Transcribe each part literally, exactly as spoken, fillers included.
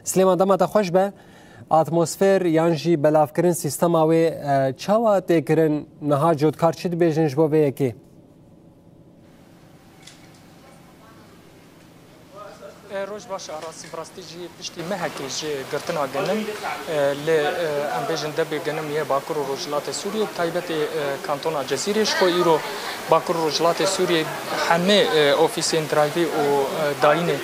Silêman, dema te xweş be. Atmosfer yan jî belavkirin sîstema wê, e, çawa tê kirin? Niha cotkar çi dibêjin ji bo vê yekê? E, roj baş, Arasî, bi rastî jî piştî mehekê ji girtina genim, e, li, e, em bêjin debê genim yê Bakur û Rojhilatê Sûriyê, bi taybetê, e, kantona Cezîrê, ji xwe îro Bakur û Rojhilatê Sûriyê hemê, e, ofîsên drayvê û, e, dayînê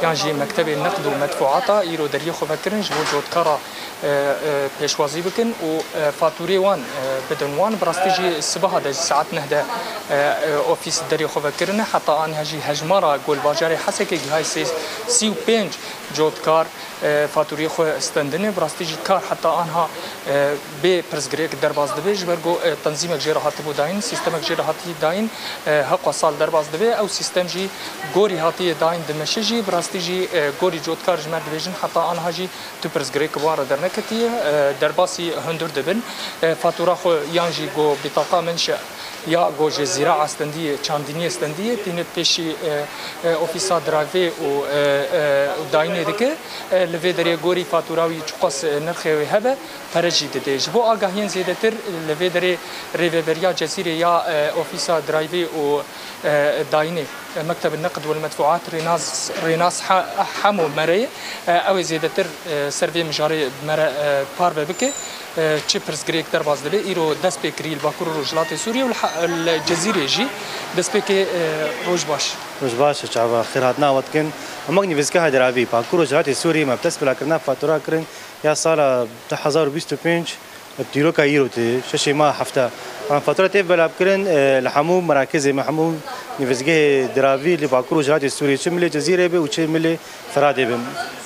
yan jî mektebê neqd û medfuata îro deriyê xwe vekirin ji bo cotkara, e, e, pêşwazî bikin û, e, fatûrê wan, e, bidin wan. Bi rastî jî sibaha de ji saet neh de, e, e, ofîs derê xwe vekirine. Heta aniha jî hejmara ku li bajarê Hesekê gihaye sê, sî û pênc cotkar, e, fatûrê xwe stendine. Bi rastî jî kar heta anha, e, bê pirsgirêk derbas dibe, ji ber ku, e, tenzîmek jê re hatibû dayîn, sîstemek jê re hatî dayîn, e, heqwa sal derbas dibe. Ew sîstem jî gorî hatiye dayîn dimeşe jî, bi rastî jî, e, gorî cotkar ji me dibêjin, heta anha jî tu pirsgirêk bi wan re derneketiye, e, derbasî hundir dibin. E, fatura xwe yan jî go bîtaqa menşe ya go ji zîraa stendiye, çandiniyê stendiye, tîne pêşî, e, e, ofîsa drayvê û, e, e, û dayînê dike. E, li vê derê gorî fatura wî çiqas, e, nirxê wê hebe, pere jî dide. Ji bo agahiyên zêdetir, li vê derê rêveberiya Cezîrê ya, e, ofîsa drayvê û, e, dayînê, e, Mekteb Neqd wel Medfuat, Rênas, Rênas Ha-, Hemo Mereyê, e, ew ê zêdetir, e, ser vê mijarê bi me re, e, parve bike. E, çi pirsgirêk derbas dibe, îro dest pê kirî li Bakur û Rojhilatê Sûriyê û li ha-, li Cezîrê jî destpêkê, e, roj baş. Roj baş, çava xêr hatina we dikin. Em wek nivîsgeha diravî, Bakur û Rojhilatê Sûriyê me bi dest belavkirina fatura kirin ya sala du hezar û bîst û pênc, bi dîroka îro tê, şeşê meha hefta. Em fatura tê belavkirin, e, li hemû merakezê me, hemû nivîsgehê diravî li Bakur û Rojhilatê Sûriyê, çi milê Cezîrê be û çi milê Firatê be.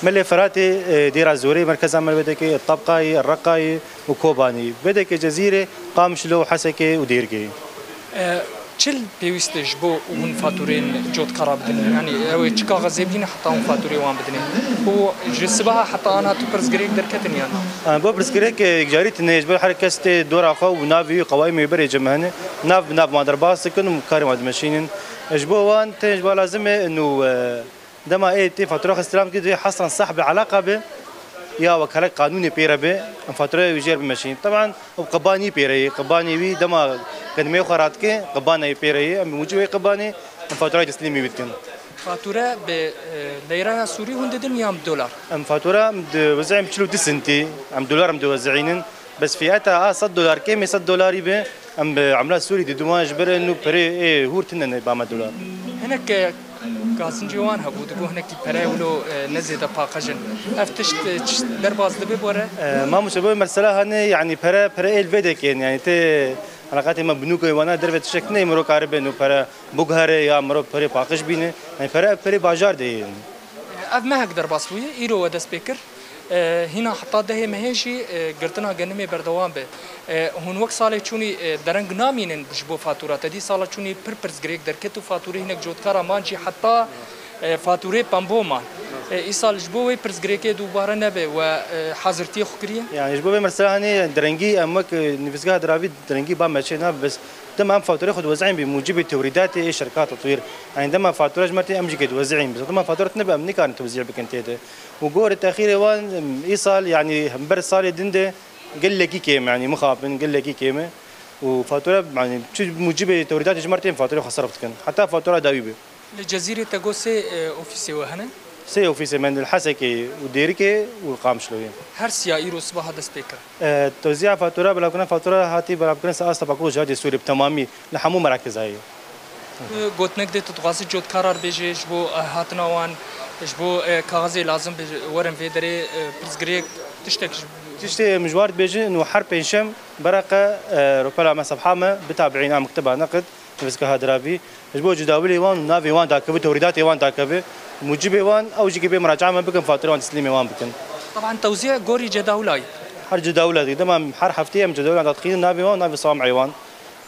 Milê Firatê, e, Dêra Zorê merkeza me, Bedekê, Tabqayê, Reqayê û Kobanê. Bedekê Cezîrê, Qamişlo, Hesekê û Dêrikê. E, çi pêwîst e ji bo hûn fatureyên cotkara bidin? Yanî ew ê çi kaxezê bîne heta hûn fatureyê wan bidinê? Û ji sibaha heta ana tu pirsgirêk derketin yan na? Em bo pirsgirêk, e, yekcarî tune ye, ji bo her kes tê dora xwe û navê wî, qewayimê wî berê cem hene, nav bi nav wan derbas dikin û karê wan dimeşînin. E, ji bo wan tê ji bo lazim e, nû, e, Dema ê tê fatura xwe îstîlam dikî, divê hesran sahibê eleqa be, ya wekalek qanûnê pê re be, em faturayê wî jê re bimeşînin. Teban, ew qibanî pê re ye, qibanê wî dema genimê xwe radike, qibanê pê re ye, em bi mucibê qibanê em faturayê teslîmî wî dikin. Fature bi, e, leyraya Sûrî hûn didin yan bi dolar? Em fatura em diwezînin bi çil û du sentî, em dolar em diwezînin. Bes fiyata a sed dolar kêm e, sed dolarî be, em bi emla Sûrî didin wan ji ber nû perê ê hûr tune ne ba me dolar. Hinek, e, gazincê wan hebû, digo hinekî pere wilo, e, ne zêde paqij in. Ev tişt, e, çi derbas dibe bi we re? E, mamoste, bo mesela hane, yanî pere, pere ê li vê dekên, yanî tê eleqatê me bi nûkê wana derve tiştek tune, miro karibe nû pere biguhere ya miro perê paqij bîne. Yanî pere, ev perê bajar de ye. Ev mehek derbas bûye, îro we dest pê kir. E, hîna heta dehê mehê jî, e, girtina genimê berdewam be. E, hûn wek salê çûnî, e, dereng namînin ji bo fatura. Te dî sala çûnî pir pirsgirêk derket û faturê hinek cotkara man jî heta, e, faturê pembo man. E, îsal ji bo wê pirsgirêkê dubare nebe we, e, hazirtiyê xwe kiriye? Yani ji bo vê mesela hanê derengî em wek, e, nivîsgeha diravî derengî ba me çê nabe, bes dema em faturê xwe diwezînin bi mucibê tewrîdatê ê şerka tetwîr. Yani dema fatura ji me tê em jî kê diwezînin, bes dema fatura tune be em nikarin tewzî bikin tê de. Û gorî texîrê wan, îsal, yanî hember salê din de gelekî kêm e, yanî mixabin gelekî kêm e. Û fatura, yanî çi mucibê tewrîdatê ji me re tên faturê xwe serf dikin. Heta fatura dawî be. Li Cezîrê te got sê, e, ofîsê we hene? Sê ofîsê me li Hesekê û Dêrikê û Qamişloyê. Her siya îro sibaha dest pê kir. E, tewzîya fatura, belavkirina fatura hatî belavkirin ser asta Bakur û Rojhilatê Sûriyê bi temamî li hemû merakiza ye. Tu gotinek dê, tu dixwazî cotkara re bêjê ji bo, eh, hatina wan, ji bo, eh, kaxizê lazim bi werin vê derê, eh, pirsgirêk, tiştek ji... Tiştê min ji wan re dibêjin û her pêncşem bereqe, eh, rûpela me, sefha me bitabiîn a mekteba neqid, nivîsgeha diravî, ji bo cudawilê wan û navê wan dakeve, tewrîdatê wan dakeve, mucibê wan, ew jî kê bê miracae me bikin, faturê wan teslîmê wan bikin. Teban tewzî gorî cedawila ye. Her cedawila dike. Dema her hefteyê em cedawila dadixînin, navê wan, navê samê wan.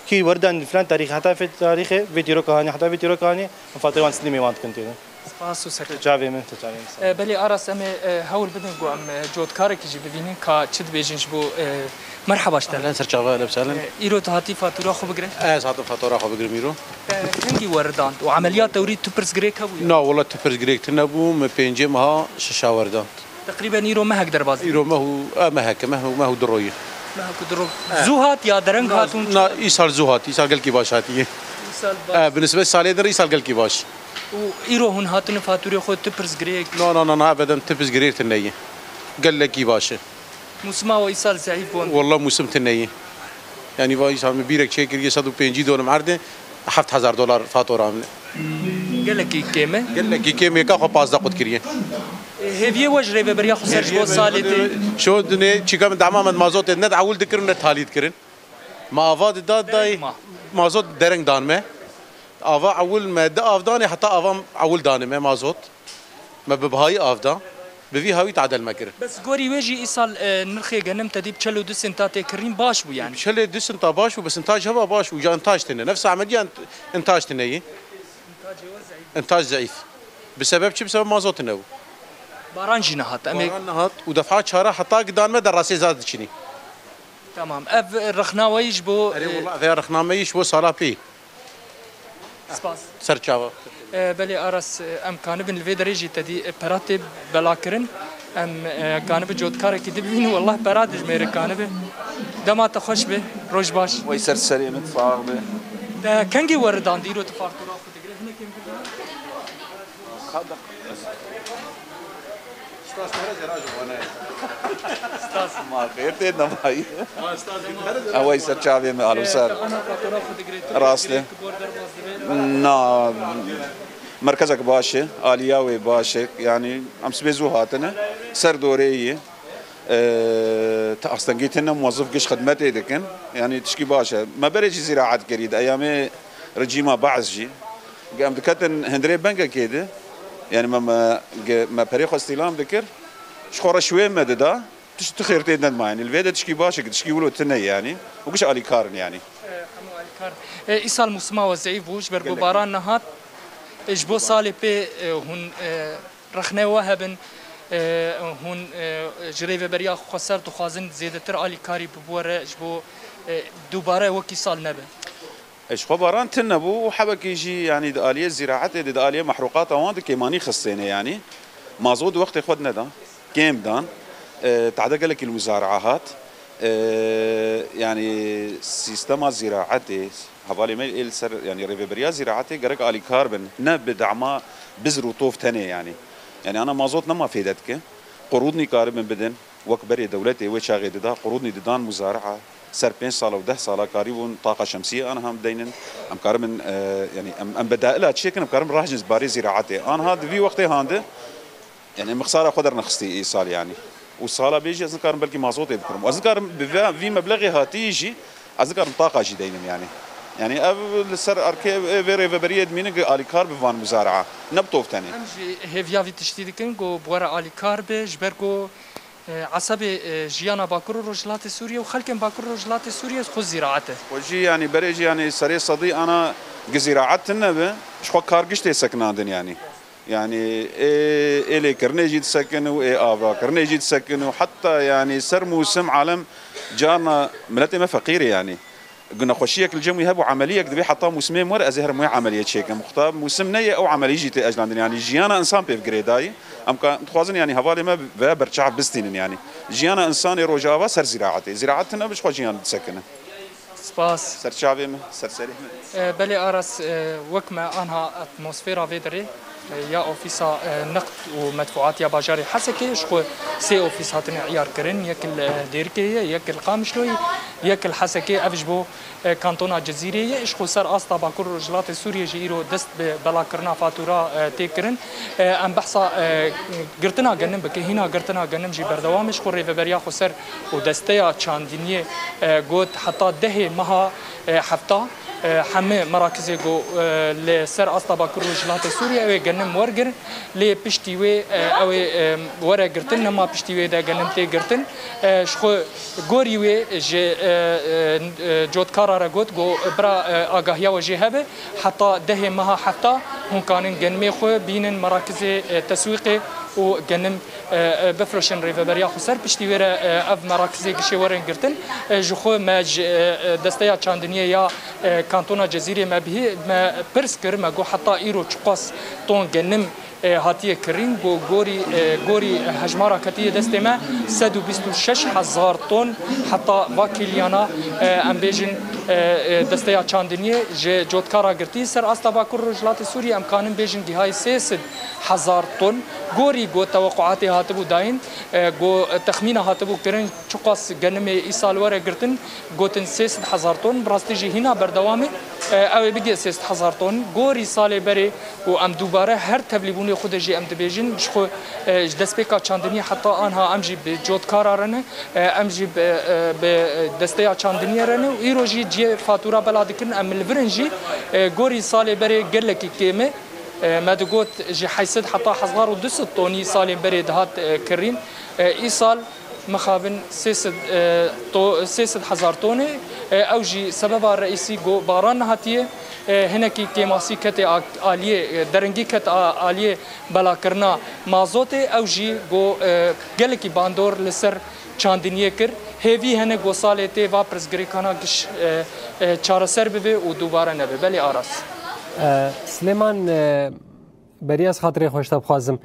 Kî weridan li filan tarîxê heta vê tarîxê, vê dîroka hanê heta vê dîroka hanê, em faturê wan teslîmê wan dikin tê de. Spas û serkeftin. Çavê min, tu çavê min. E, belê Aras, em ê, e, hewl bidin ku em, e, cotkarekî jî bibînin ka çi dibêjin ji bo, e, merheba ji te. Ehlen, ser çava, ehlen, sehlen. E, îro tu hatî fatura xwe bigire? Ez hatim fatura xwe bigirim îro. E, kengî weridand û emeliya tewrî tu pirsgirêk hebû ya? Na, wela tu pirsgirêk tune bû, min pêncê meha şeşa weridand. Teqrîben îro mehek derbas dibî. Îro meh û, e, mehek, meh û, meh û du royî. Mehek û du roj. E. Zû hat ya dereng Na, hat hûn na, çi? Îsal zû hat, îsal gelkî baş hatiye. Îsal baş. E, bi nisbet salê din îsal gelkî baş. Û îro hûn hatine fatûrê xwe tu pirs girêk? Na, na, na, na, ebeden tu pirs girêk tine ye. Gelekî baş e. Mûsima we îsal zeîf bûn. Wallah mûsim tine ye. Yanî va îsal min bîrek çêkiriye sed û pêncî donim erdê, heft hezar dolar fatura min. Gelekî kêm e. Gelekî kêm e, ka xwe pazdeh qut kiriye. Hêviyê we ji rêveberiya xweser ji bo salê tê? Şo dinê çîka min dema me mazotê ne ewil dikirin ne talî dikirin. Me ava di da dayê. Ma. Mazot dereng dan me. Ava ewil me di av danê heta ava ewil danê me mazot. Me bi bihayî av da. Bi vî hawî tadel me kir. Bes gorî wê jî îsal, e, nirxê genim te dî bi çel û du senta tê kirîn baş bû yani. Çel û du senta baş bû, bes intaj heva baş bû. Ja intaj tine. Nefsa emeliya int-, intaj tine yî. Intaj zeîf. Bi sebeb çi? Bi sebeb mazot tine bû. Baran jî nehat. Em ê Baran nehat û defa çara heta gidan me de rasê zad diçinî. Tamam. Ev rexna we yî ji bo, Erê e, wela, ev ya rexna me yî ji bo sala pê. Spas. Ser çava. E, belê Aras, e, em kanibin li vê derê jî te dî, e, pera tê bela kirin. Em, e, kanibin cotkarekî dibînin, wallah pera dijmêre kanibe. Dema te xweş be, roj baş. Wey ser serê min, sax be. Te kengî weridandî îro tu fartura xwe digire, hinekê min bigire. Stas. Ma xêr tê nemayî. Ew ey ser çavê me, alo ser. Rast e. Na, merkezek baş e, aliya wê baş e. Yani, em sibê zû hatine. Ser dorê yî. E, ti astengî tine muwezif giş xidmetê dikin. Yani, tişkî baş e. Me berê jî zîraet kirî di eyamê rejîma Baes jî. Em diketin hundirê bengekê de. Yani, me, me, ge-, me perê xwe stîlam dikir. Ji xwe re şwê me dida. Tişt tu xêr tê nedma yani. Li vê de tişkî baş e, tişkî wilo tune yani. Û giş alîkar in yani. E, hemû alîkar. E, îsal mûsima we zeîf bû, ji ber ku Gelek. baran nehat. E, ji bo salê pê, e, hûn, e, rexne we hebin, e, hûn, e, ji rêveberiya xweser dixwazin zêdetir alîkarî bibuwere ji bo, e, dubare wekî sal nebe? E, ji xwe baran tune bû û hebekî jî, yanî di aliyê zîraetê de, di aliyê mehrûqata wan de kêmanî xistêne, yanî mazot wextê xwe neda, kêm dan, e, tade gelekî li muzari'a hat. E, yanî sîstema zîraetê, hevalê me ê li ser, yanî rêveberiya zîraetê gerek alîkar bin, ne bi dema bizr û tov tenê, yanî. Yanî ana mazot nema fêde dike. Qurûdnî karibin bidin. Wek berê dewletê wê çaxê dida, qurûdnî didan muzari'a, ser pênc sala û deh sala karîbûn taqa şemsiyê aniha em deynin. Em karibin, e, yanî em, em bedaila çêkin, em karin rahcin barê zîraetê. Aniha di vî wextê handi, yanî em xisara xwe dernexistî îsal yanî. Û sala bê jî ez nikarim belkî mazotê bikurim. Ez nikarim bi vê, vî meblexê hatî jî, ez nikarim taqa jî deynim yanî. Yanî ev li ser erkê vê rêveberiyê dimînin ku alîkar bi van muzari'a. Ne bi tov tenê. Em jî hêviya vî tiştî dikin ku bi we re alîkar be, ji ber ku E, esebê, e, jiyana Bakur û Rojhilatê Sûriyê û xelkên Bakur û Rojhilatê Sûriyê xwe zîraet e. Xwe jî, yanî berê jî, yanî serê sedî ana gi zîraet tune be, ji xwe kar giş tê sekinandin, yanî. Yanî ê, ê lêkirinê jî disekin û ê avakirinê jî disekin û heta, yanî ser mûsim alem carna miletê me feqîr e, yanî. Nexweşiyek li cem wî hebû, emeliyek dibê heta mûsimê me were, ez ê herim wê emeliyê çêkim. Xweta mûsim neyê, ew emelî jî tê ejlandin. Yanî jiyana însan pê bi girêdayî. Em ka, dixwazin, yanî hevalê me vê berçav bistînin, yanî. Jiyana însanê rojava ser zîraetê. Zîraet tune bi ji xwe jiyan disekine. Spas. Ser çavê me, ser serê me. E, belê Aras, e, wek me anha atmosfera vê derê, e, ya Ofîsa, e, Niqd û Medfuat ya bajarê Hesekê, ji xwe sê ofîs hatine îyar kirin, yek li, e, Dêrikê ye, yek li Qamişloyê, yek li Hesekê, ev ji bo, e, kantona Cizîrê ye. Ji xwe ser asta Bakur û Rojhilatê Sûriyê jî îro dest bi belakirina fatûra, e, tê kirin. E, em behsa, e, girtina genim bike, hîna girtina genim jî berdewam e. Ji xwe rêveberiya xweser û desteya çandiniyê, e, got heta dehê meha, e, hefta, e, hemî merakizê ku, e, li ser asta Bakur û Rojhilatê Sûriyê ew ê genim wergirin. Lê piştî wê, e, ew ê, e, were girtin, nema piştî wê de genim tê girtin. E, ji xwe gorî wê ji, e, e, e, cotkara re got, got, bira, e, agahiya we jê hebe, heta dehê meha hefta hûn kanin genimê xwe bînin merakizê, e, teswîqê û genim, e, e, bifroşin rêveberiya xweser. Piştî wê re, e, ev merakizê gişê werin girtin. E, ji xwe me ji, e, e, desteya çandiniyê ya, e, kantona Cezîrê me bihî, me pirs kir, me got heta îro çiqas ton genim E, hatiye kirîn, ku gorî, e, gorî hejmara ketiye destê me, sed û bîst û şeş hezar ton, heta va kîlyana, e, em bêjin, e, e, desteya çandiniyê ji cotkara girtî ser asta Bakur Rojhilatê Sûriyê, em kanin bêjin gihayî sê sed hezar ton. Gorî ku tewequatê hatibû dayîn, e, ku texmîna hatibû kirin, çiqas genimê îsal were girtin, gotin sê sed hezar ton, bi rastî jî hîna berdewam e, e, ew ê bigê sê sed hezar ton. Gorî salê berê û em dubare her tevlîbûnê xwe de jî em dibêjin, ji xwe, e, ji destpêka çandiniyê heta anha em jî bi cotkara re ne, e, em jî bi, e, bi desteya çandiniyê re ne û îro jî cihê fatura bela dikirin, em li vir in jî, e, gorî salê berê gelekî kêm e. E, me digot ji heyt sed heta hezar û du sed tonî salên berê dihat, e, kirîn. E, îsal mixabin sê sed, e, to-, sê sed hezar tonê, e, ew jî sebeba reîsî ku baran nehatiye, e, hinekî kêmasî kete a-, aliyê, e, derengî ket a-, aliyê belakirina mazotê, ew jî ku, e, gelekî bandor li ser çandiniyê kir. Hêvî hene ku salê tê va pirsgirêkana giş, e, e, çareser bibe û dubare nebe. Belê Aras. E, Silêman, e, Berî ez xatirê xwe ji te bixwazim.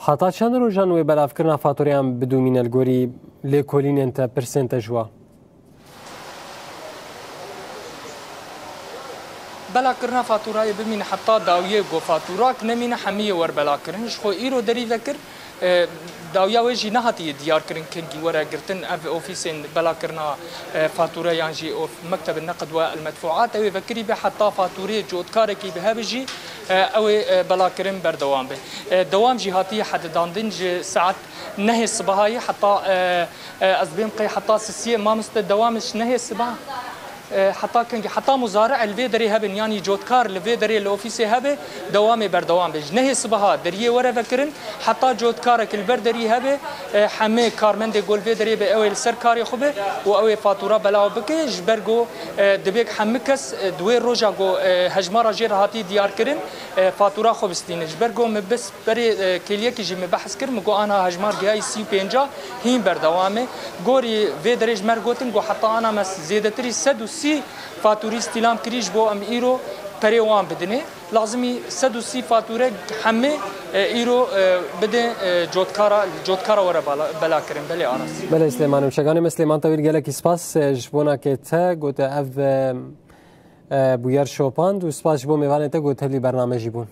Heta çend rojan wê belavkirina fatureyan bidomîne li gorî lêkolînên te, pirsên te ji we? Belakirina faturayê bimîne heta dawiyê ku faturak nemîne, hemiyê wer belakirin. Ji xwe îro derî vekir, e, dawiya wê jî nehatiye diyarkirin kengî were girtin. Ev ofîsên belakirina, e, fature yan jî of-, Mektebin Neqd we El Medfuat ew ê vekirî be heta fatureyê cotkarekî bi hebe jî, e, ew ê, e, belakirin berdewam be. E, dewam jî hatiye hedidandin ji saet nehê sibahayê heta, e, e, ez bêm qey heta sisiyê mamoste dewam ji nehê siba, e, heta kengî, heta muzari'e li vê derê hebin, yanî cotkar li vê derê li ofîsê hebe, dewamê berdewam be. Ji nehê sibaha deriyê were vekirin, heta cotkarek li ber derî hebe, e, hemê karmendê ku li vê derê be, ew ê li ser karê xwe be û ew ê fatura belav bike, ji ber ku, e, dibê hemî kes, e, di wê roja ku, e, hejmara jê re hatiye diyarkirin, e, fatura xwe bistîne. Ji ber ku min bis berê, e, kêliyekî jî min behs kir, min got ana hejmar gihayî sî û pênca hîn berdewam e. Gorî vê derê ji me re gotin ku heta ana me zêdetirî sed û sî faturî stîlam kirî ji bo em îro perê wan bidinê. Lazimî sed û sî fature hemê, e, îro, e, bide, e, cotkara, cotkara were bela, bela kirin. Belê Aras. Belê Silêman, wişeganê me Silêman Tewîl, gelekî spas, e, ji bona ke te gote ev, e, e, bûyer şopand û spas ji bo mêvanê te ku tevlî bername jî bûn.